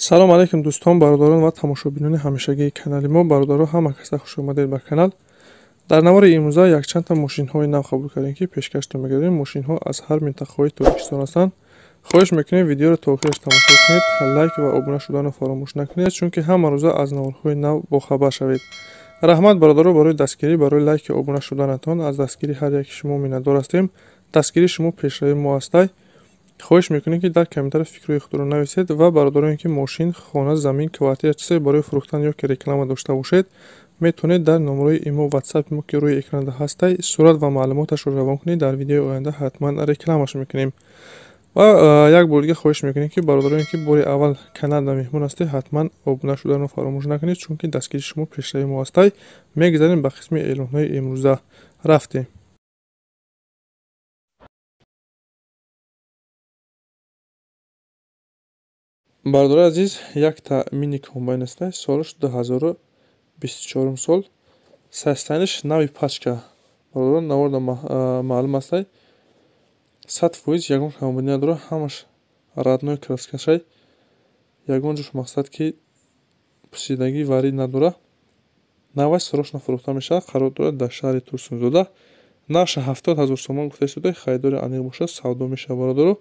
Салом алейкум дӯстон, бародарон ва тамошобинони ҳамешагии канали мо. Бародаро, ҳама каса хуш омадед ба канал. Дар навори имрӯза якчандта мошинҳои нав қабул кардем, ки пешкаштон мегардем. Мошинҳо аз ҳар минтақаҳои Тоҷикистон ҳастанд. Хоҳиш мекунем, видеоро то охираш тамошо кунед, лайк ва обуна шуданро фаромӯш накунед, чунки ҳама рӯза аз наворҳои нав бохабар шавед. Раҳмат, бародаро, барои дастгирӣ, барои лайки обуна шуданатон. Аз дастгирии ҳар яки шумо миннатдор ҳастем. Дастгирии шумо пешравии мо ҳастай. Хоҳиш мекунем, ки дар комментария фикрҳои худро нависед ва бародароне, ки мошин, хона, замин, квартира, чизе барои фурӯхтан ё ки реклама дошта бошед, метавонед дар номерои имо ватсапи мо, ки рӯи экранда ҳастай, сурат ва маълумоташро равон кунед. Дар видеои оянда ҳатман рекламаш мекунем. Ва як бор дига хоҳиш мекунем, ки бародароне, ки бори аввал каналда меҳмон ҳастед, ҳатман обуна шуданро фаромӯш накунед, чунки дастгирии шумо пешравии мо ҳастай. Мегузарем ба қисми эълонҳои имрӯза. Рафтем. Бародари азиз, якта мини комбайн аст, солаш 2024 сол, состояниш нави пачка. Бародарон, наворда маълум аст, 100% ягон камбудӣ надорад, ҳамаш родной краскашай, ягон ҷош мақсад ки пусидагӣ варид надорад. Навай срочно фурӯхта мешавад, қарор дорад дар шаҳри Турсунзода. Нархша 70 000 сомон гуфта истода, харидори аниқ бошад, савдо мешавад, бародаро.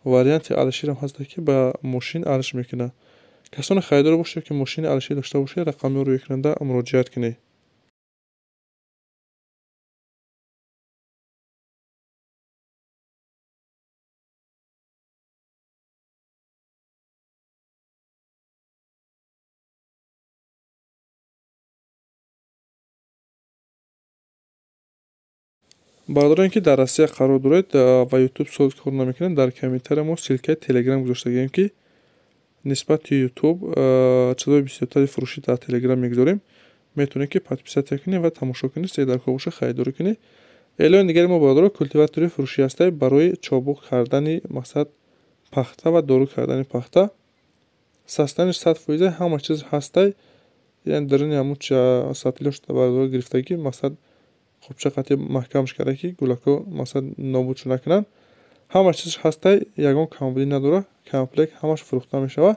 Варианти алиширам ҳаста, ки ба мошин алиш мекунад. Касоне харидор бошед, ки мошини алишир дошта бошед, рақами рӯи экранда муроҷиат кунед. Бародароне, ки дар Россия қарор доред ва Ютуб соз кор намекунед, дар комментария мо ссылкаи Телеграм гузоштагием, ки нисбати Ютуб чизои бисёртари фурӯшӣ дар Телеграм мегузорем. Метавонед, ки подписаться кунед ва тамошо кунед, се дар кор боша, харидорӣ кунед. Эълони дигари мо, бародаро, культиватори фурӯшӣ ҳастай барои чобуқ кардани мақсад пахта ва дору кардани пахта. Состояниш 100%, ҳама чиз ҳастай, яъне даруни ҳамун сатилош, бародаро, гирифтагӣ, мақсад қопча қатъи маҳкамш карда, ки гулакҳо мақсад нобуд накунанд. Ҳама чиз ҳастай, ягон камбудӣ надорад, комплект ҳамаш фурӯхта мешавад.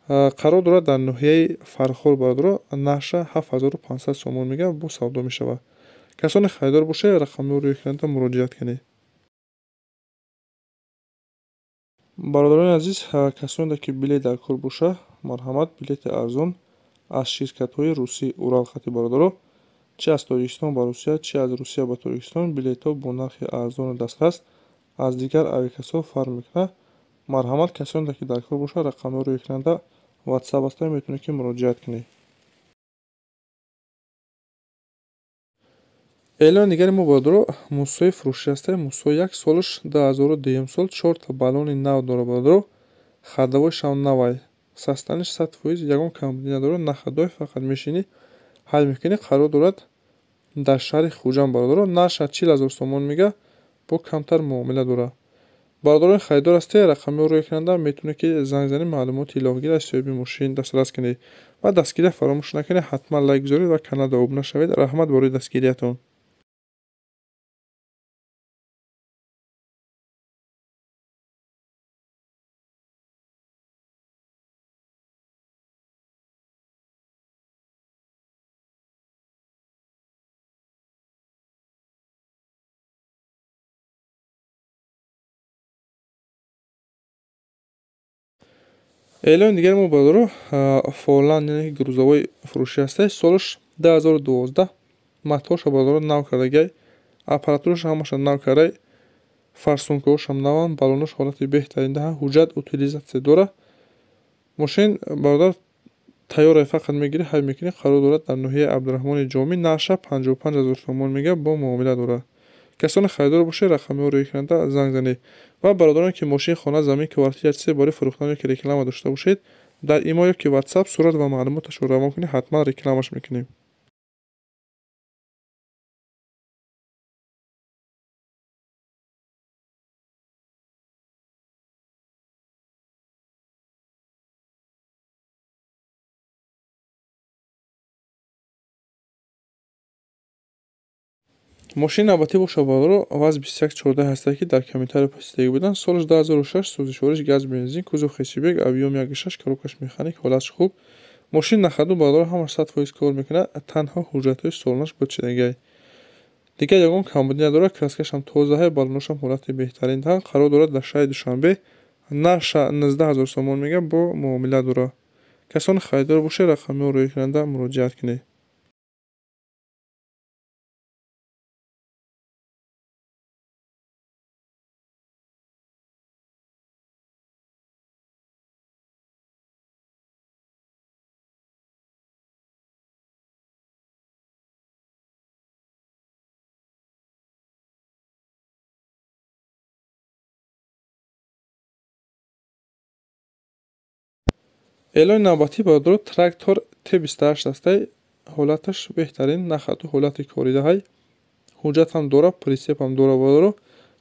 Қарор дорад дар ноҳияи Фархор, бародаро. Нархша 7500 сомон мегӯяд, бо савдо мешавад. Касоне харидор бошед, рақамҳои рӯи экранда муроҷиат кунед. Бародарони азиз, касоне ки билет дар кор боша, марҳамат, билети арзон аз ширкатҳои русӣ Урал хати, бародаро, чи аз Тоҷикистон ба Русия, чи аз Русия ба Тоҷикистон, билетҳо бо нархи арзону дастрас, аз дигар авиакассаҳо фарқ мекунад. Марҳамат, касоне ки дар кор бошад, рақамҳои рӯи экранда ватсап ҳастанд, метавонед, ки муроҷиат кунед. Эълони дигари мо, бародаро, мусои фурӯшӣ ҳастад. Мусои як, солаш 2002 сол, чорта баллони нав дорад, бародаро, ходовойшам навай, состояниш 100%, ягон камбудӣ надорад, на ходовой, фақат мешинӣ, ҳал мекунӣ. Қарор дорад дар шаҳри Хуҷанд, бародаро. Нархша 40 000 сомон мега, бо камтар муомила дорад. Бародарони харидор ҳастед, рақамҳои рӯи экранда метавонед, ки занг занед, маълумоти иловагиро аз соҳиби мошин дастрас кунед ва дастгирия фаромӯш накунед, ҳатман лайк гузоред ва каналда обуна шавед. Раҳмат барои дастгириятон. Эълони дигари мо, бародаро, Форланд, яъне ки грузовой фурӯшӣ ҳастай, солаш 2012, моторша, бародаро, нав кардагиай, аппаратураша ҳамаша нав кардай, форсункаҳошам наванд, баллонош ҳолати беҳтарин даҳа, ҳуҷҷат утилизатсия дорад. Мошин, бародар, тайёра, фақат мегирӣ, ҳай мекунӣ. Қарор дорад дар ноҳияи Абдураҳмони Ҷомӣ. Нархша 55 000 сомон мега, бо муомила дорад. Касоне харидор бошед, рақамҳои рӯи экранда занг занед. Ва бародароне, ки мошин, хона, замин, квартира, чизе барои фурӯхтан ё ки реклама дошта бошед, дар имо ё ки ватсап сурат ва маълумоташро равон кунед, ҳатман рекламаш мекунем. Мошини навбатӣ бошад бародаро ВАЗ 2114 ҳастае, ки дар комментария пурсидагӣ буданд. Солаш 2006, сӯзишвориш газ бензин, кузов хэтчбек, объём 1,6, коробкаш механик, ҳолатш хуб. Мошин на ходу бародаро ҳамаш 100% кор мекунад, танҳо ҳуҷҷатҳои солонаш бочидагиай. Дигар ягон камбудӣ надорад, краскашам тозаҳай, баллоношам ҳолати беҳтарин даҳанд. Қарор дорад дар шаҳри Душанбе, нархша 19 000 сомон мега, бо муомила дорад. Касоне харидор бошед, рақамҳоро рӯи экранда муроҷиат кунед. Эълони навбатӣ бародаро трактор Т28 ҳастай, ҳолаташ беҳтарин, на ходу ҳолати коридаҳай. Ҳуҷҷатам дора, прицепам дора бародаро.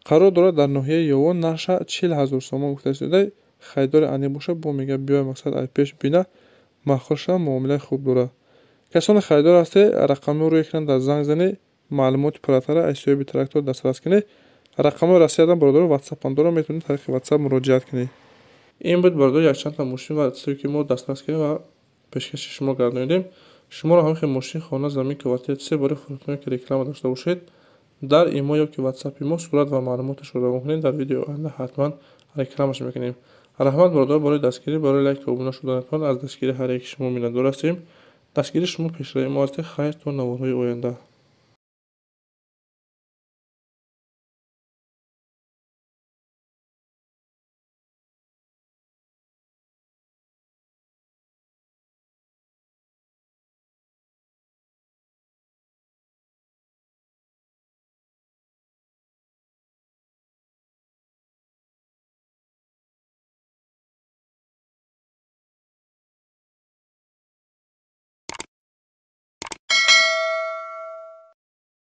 Қарор дорад дар ноҳияи Ёвон, нархша 40 000 сомон гуфта истодай. Харидори аниқ бошад, бо мега биёй мақсад ай пеш бина, маъқул шава, муомилаи хуб дорад. Касоне харидор ҳастед, рақамҳоро рӯи экран занг занед, маълумоти пурратара аз соҳиби трактор дастрас кунед. Рақамҳои Россиядан бародаро ватсапам дорам, метавонед тариқи ватсап муроҷиат кунед. Ин буд бародаро якчандта мошин ва чизе ки мо дастрас кардем ва пешкаши шумо гардонидем. Шуморо ҳамин хел мошин, хона, замин, квартира, чизе барои фурӯхтан ки реклама дошта бошед, дар имо ё ки ватсапи мо сурат ва маълумоташро равон кунед, дар видеои оянда ҳатман рекламаш мекунем. Раҳмат бародаро барои дастгирӣ, барои лайк ва обуна шуданатон. Аз дастгирии ҳар яки шумо миннатдор ҳастем. Дастгирии шумо пешравии мо аст. Хайр то наворҳои оянда.